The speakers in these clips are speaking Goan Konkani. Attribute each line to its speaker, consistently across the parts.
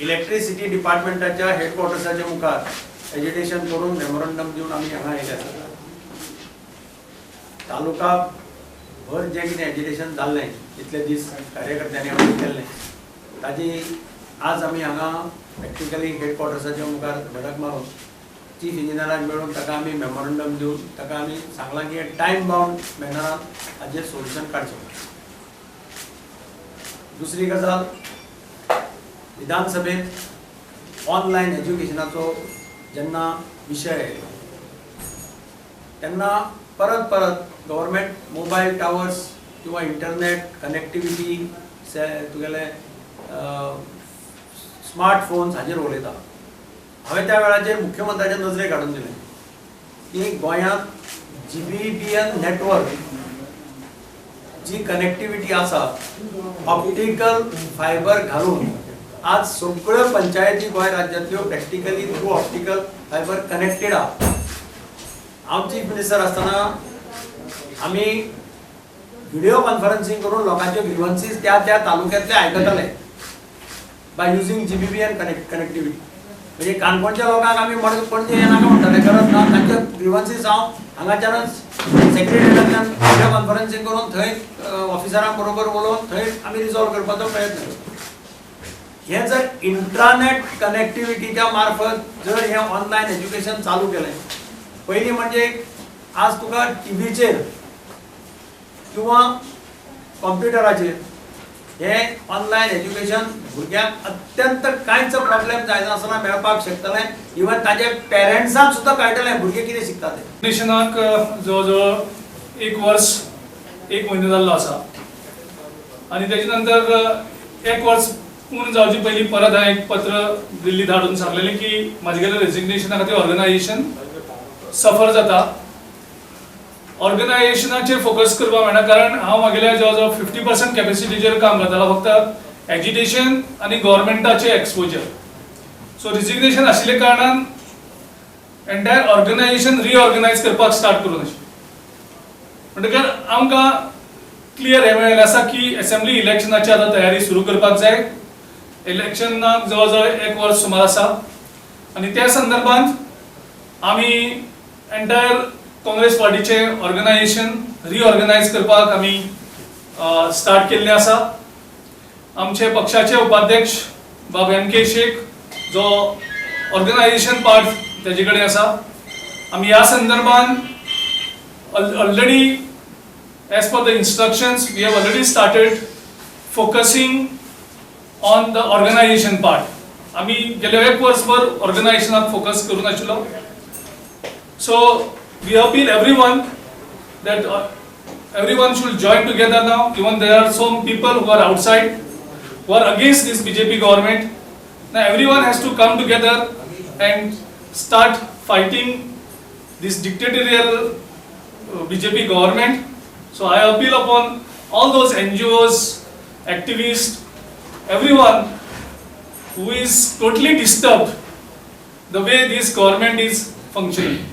Speaker 1: इलेक्ट्रिसिटी डिपार्टमेंटाच्या हेडक्वॉर्टर्साच्या मुखार एजिटेशन करून मेमोरंडम दिवन आमी हांगा आयले आसात. तालुका भर जें कितें एजिटेशन जाल्लें, इतले दीस कार्यकर्त्यांनी आमी केल्लें, ताजी आज आमी हांगा प्रॅक्टिकली हेडक्वॉर्टर्साच्या मुखार धडक मारून चीफ इंजिनियराक मेळून ताका आमी मेमोरंडम दिवन ताका आमी सांगलां की टायम बाउंड मॅनरान हाजेर सोल्युशन काडचें. दुसरी गजाल, विधानसभेत ऑनलायन एज्युकेशनाचो जेन्ना विशय आयलो तेन्ना परत परत गव्हर्मेंट मोबायल टावर्स किंवा इंटरनेट कनेक्टिविटी तुगेले स्मार्ट फोन्स हाजेर उलयता. हांवें त्या वेळाचेर मुख्यमंत्र्याच्या नजरेक हाडून दिलें की गोंयांत जीबीबीएन नेटवर्क जी कनेक्टिविटी आसा, ऑप्टिकल फायबर घालून आज सगळ्यो पंचायती Goa राज्यांतल्यो practically through optical fiber connected आहा. हांव चीफ मिनिस्टर आसतना आमी व्हिडिओ कॉन्फरन्सिंग करून लोकांच्यो ग्रिवन्सीस त्या त्या तालुक्यांतले आयकताले by using GBBN connectivity. म्हणजे काणकोणच्या लोकांक आमी पणजे येनाका म्हणटाले, गरज ना. तांच्यो ग्रिवन्सीस हांव हांगाच्यानच सेक्रेटरींतल्यान व्हिडिओ कॉन्फरन्सिंग करून थंय ऑफिसरां बरोबर उलोवन थंय आमी रिजॉल्व करपाचो प्रयत्न करता. हें जर इंट्रानेट कनेक्टिविटीच्या मार्फत जर हें ऑनलायन एज्युकेशन चालू केलें, पयलीं म्हणजे आज तुका टिवीचेर किंवा कॉम्प्युटराचेर हे ऑनलायन एज्युकेशन भुरग्यांक अत्यंत कांयच प्रॉब्लेम जायनासतना मेळपाक शकतलें. इवन ताजे पेरंट्सांक सुद्दां कळटलें भुरगे कितें शिकता ते.
Speaker 2: रेजिग्नेशनाक जवळ जवळ एक वर्स एक म्हयनो जाल्लो आसा आनी तेजे नंतर एक वर्स पूर्ण जावचे पयलीं परत हांवें एक पत्र दिल्ली धाडून सांगलेलें की म्हाजे रेजिग्नेशना खातीर ऑर्गनायझेशन सफर जाता, ऑर्गनायझेशनाचेर फोकस करपाक मेळना, कारण हांव म्हागेल्या जवळ जवळ 50% कॅपेसिटीचेर काम करतालो, फक्त एजिटेशन आनी गव्हर्मेंटाचें एक्सपोजर. सो रेजिग्नेशन आशिल्ल्या कारणान एंटायर ऑर्गनायझेशन रिऑर्गनायज करपाक स्टार्ट करून अशें म्हणटकर आमकां क्लियर हें मेळिल्लें आसा की असेंब्ली इलेक्शनाची आतां तयारी सुरू करपाक जाय. इलेक्शनाक जवळ जवळ एक वर्स सुमार आसा आनी त्या संदर्भात आमी एंटायर काँग्रेस पार्टीचें ऑर्गनायझेशन रिऑर्गनायज करपाक आमी स्टार्ट केल्लें आसा. आमचे पक्षाचे उपाध्यक्ष बाब एम के शेख, जो ऑर्गनायझेशन पार्ट तेजे कडेन आसा, आमी ह्या संदर्भात already, as per the instructions, we have already started focusing on the organization part. आमी गेले एक वर्सभर ऑर्गनायझेशनाक फोकस करून आशिल्लो. So we appeal everyone that everyone should join together now. Even there are some people who are outside, who are against this BJP government. Now everyone has to come together and start fighting this dictatorial BJP government. So I appeal upon all those NGOs, activists, everyone who is totally disturbed the way this government is functioning.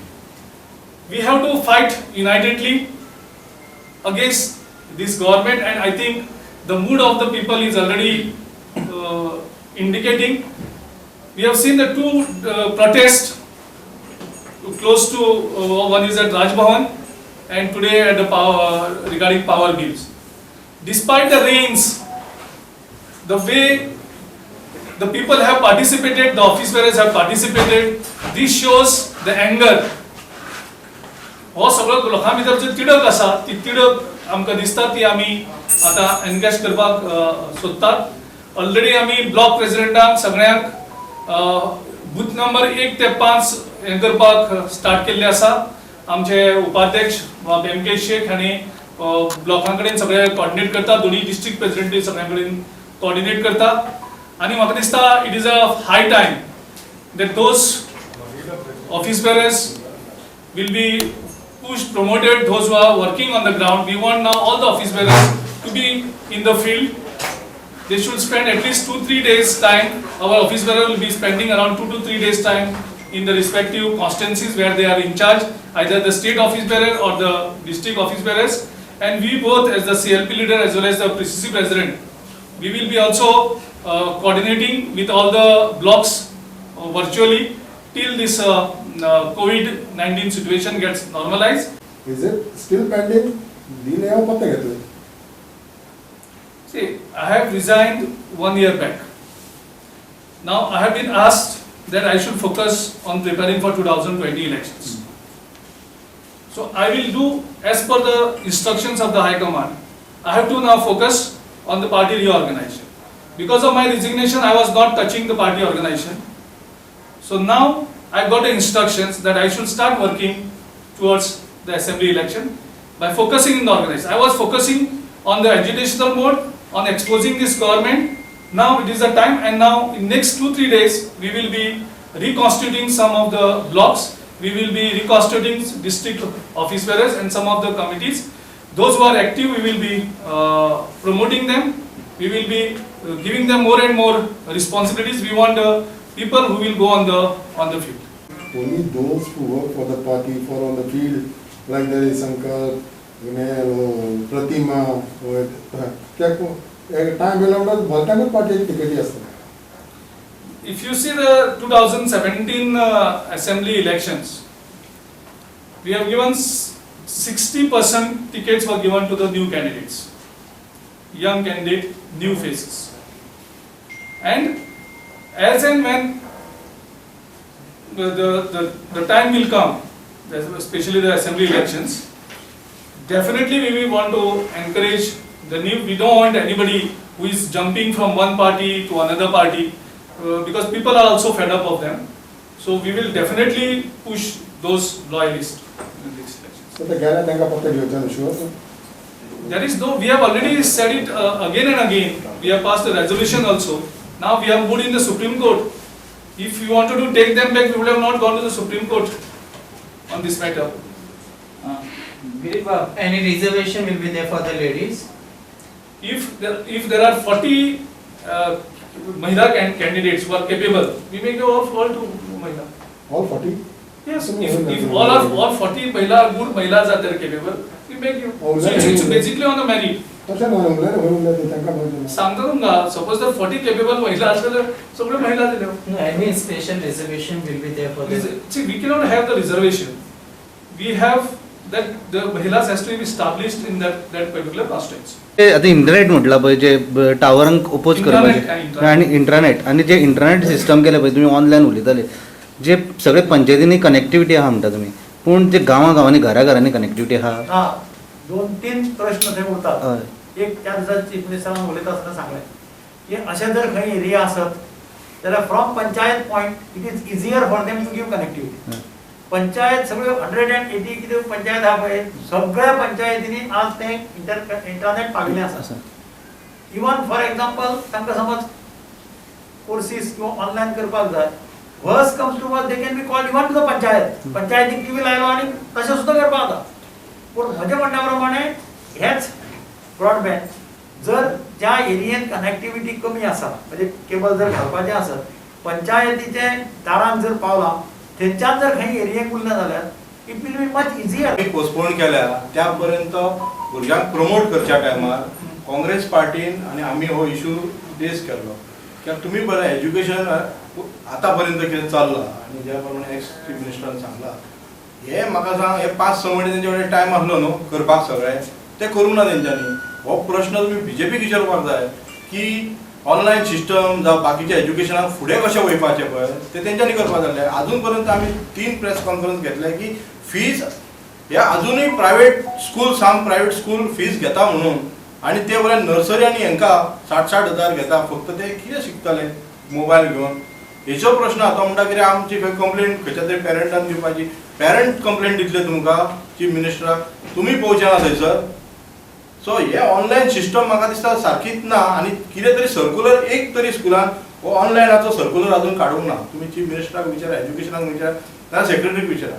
Speaker 2: We have to fight unitedly against this government, and I think the mood of the people is already indicating. We have seen the two protests close to, one is at Raj Bhavan and today at the power, regarding power bills. Despite the rains, the way the people have participated, the office bearers have participated, this shows the anger. हो सगळो लोकां भितर जो तिडक आसा, ती तिडक आमकां दिसता, ती आमी आतां एनकॅश करपाक सोदतात. ऑलरेडी आमी ब्लॉक प्रेसिडेंटांक सगळ्यांक बूथ नंबर 1 ते 5 हें करपाक स्टार्ट केल्लें आसा. आमचे उपाध्यक्ष बाब एम के शेख हांणी ब्लॉकां कडेन सगळे कॉर्डिनेट करता, दोनूय डिस्ट्रिक्ट प्रेसिडेंटूय सगळ्यां कडेन कॉर्डिनेट करता आनी म्हाका दिसता it is a high time that those office bearers will be pushed, promoted, those who are working on the ground. We want now all the office bearers to be in the field. They should spend at least 2, 3 days time. Our office bearer will be spending around 2 to 3 days time in the respective constituencies where they are in charge, either the state office bearer or the district office bearers. And we both, as the CLP leader as well as the PCC president, we will be also coordinating with all the blocks virtually till this COVID-19 situation gets normalized.
Speaker 3: Is it still pending? दिले हांव पत्ते घेतले.
Speaker 2: See, I have resigned one year back. Now I have been asked that I should focus on preparing for 2020 elections. So I will do as per the instructions of the High Command. I have to now focus on the party reorganization. Because of my resignation, I was not touching the party organization. So now I got the instructions that I should start working towards the assembly election by focusing in the organization. I was focusing on the agitational mode, on exposing this government. Now it is the time, and now in next 2-3 days we will be reconstituting some of the blocks. We will be reconstituting district office bearers and some of the committees. Those who are active, we will be promoting them. We will be giving them more and more responsibilities. We want the people who will go on the field.
Speaker 3: Only those who work for the party, for on the field, like there is Shankar, Vinay, or Pratima, or time येयला म्हणटात भलत्याकूच पार्टीची तिकेटी आसता.
Speaker 2: If you see the 2017 assembly elections, we have given 60% tickets were given to the new candidates, young candidate, new faces. And as and when the time will come, especially the assembly elections, definitely we will want to encourage the new. We don't want anybody who is jumping from one party to another party, because people are also fed up of them. So we will definitely push those loyalists in these elections.
Speaker 3: So ते गेले तांकां पत्ते घेवचे न्हू sure.
Speaker 2: There is no, we have already said it again and again. We have passed a resolution also. Now we have moved in the Supreme Court. If we wanted to take them back, we would have not gone to the Supreme Court on this matter.
Speaker 4: Girish Bab, any reservation will be there for the ladies?
Speaker 2: If there are 40 Mahila candidates who are capable, we may go off all to Mahila.
Speaker 3: All 40?
Speaker 2: Yes, if all 40 Mahila are good Mahilas are there capable, we may give.
Speaker 3: Oh,
Speaker 2: So it's basically on the merit.
Speaker 3: तशें न्हय उरलें खंय उरलें ते तांकां मेळचें ना.
Speaker 2: सांगता तुमकां, सपोज जर 40 capable महिला आसले तर सगळ्यो महिला दिल्यो.
Speaker 4: No, I mean special reservation will be there for the.
Speaker 2: See, we cannot have the reservation. We have that the Mahilas has to be established in that particular constituency.
Speaker 5: ते आता इंटरनेट म्हटलं पळय जे टावरांक ओपोज
Speaker 2: Internet,
Speaker 5: करपाचें आनी इंटरनेट आनी जे इंटरनेट सिस्टम केले पळय तुमी ऑनलायन उलयताले जे सगळे पंचायतींनी कनेक्टिविटी आहा म्हणटा तुमी पूण जे गांवां गांवांनी घरा घरांनी कनेक्टिविटी आहा.
Speaker 1: हा, दोन तीन प्रश्न थंय उरतात.
Speaker 5: हय.
Speaker 1: एक त्या दिसा चीफ मिनिस्टरान उलयता आसतना सांगलें की अशें जर खंय एरिया आसत जाल्यार from panchayat point it is easier for them to give connectivity. Panchayat सगळ्यो 180 कितें पंचायत आहा पळय, सगळ्या पंचायतींनी आज तें इंटरनेट पाविल्लें आसा.
Speaker 5: आसा.
Speaker 1: इवन फॉर एक्झाम्पल तांकां समज कोर्सीस किंवा ऑनलायन करपाक जाय, worse comes to worse they can be called even to the panchayat. पंचायतीक टीव्ही लायलो आनी तशें सुद्दां करपाक जाता. पूण म्हज्या म्हणण्या प्रमाणे हेच ब्रॉडबँड जर ज्या एरियेन कनेक्टिविटी कमी आसा, म्हणजे केबल जर घालपाचें आसत पंचायतीचे दारान जर पावलां थंयच्यान जर खंय एरियेक उरलें जाल्यार it will be much easier.
Speaker 6: Postpone केल्या त्या पर्यंत भुरग्यांक प्रमोट करच्या टायमार काँग्रेस पार्टीन आनी आमी हो इशू रेज केल्लो कित्याक तुमी बरें एज्युकेशन आतां पर्यंत कितें चल्लां आनी ज्या प्रमाणे एक्स चीफ मिनिस्टरान सांगलां हे म्हाका सांग, हे 5-6 म्हयने तेंचे कडेन टायम आसलो न्हू करपाक सगळें, तें करूंक ना तेंच्यांनी. हो प्रश्न तुमी बीजेपीक विचारपाक जाय की ऑनलायन सिस्टम जावं बाकीच्या एज्युकेशनाक फुडें कशें वयपाचें पळय तें तेंच्यांनी करपाक जाय. आजून पर्यंत आमी 3 प्रेस कॉन्फरन्स घेतले की फीज हे अजुनूय प्रायवेट स्कूल सांग प्रायवेट स्कूल फीज घेता म्हणून आनी ते बरें नर्सरी आनी हेंकां 60-60 हजार घेता, फक्त ते कितें शिकतले मोबायल घेवन. हेचो प्रश्न आतां म्हणटा कितें आमची खंय कंप्लेन खंयच्या तरी पेरंटान दिवपाची, पेरंट कंप्लेन दितले तुमकां चीफ मिनिस्टराक, तुमी पळोवचे ना थंयसर. सो हे ऑनलायन सिस्टम म्हाका दिसता सारकीच ना आनी कितें तरी सर्कुलर एक तरी स्कुलान हो ऑनलायनाचो सर्कुलर अजून काडूंक ना. तुमी चीफ मिनिस्टराक विचारा, एज्युकेशनाक विचारा, ना सेक्रेटरीक विचारा.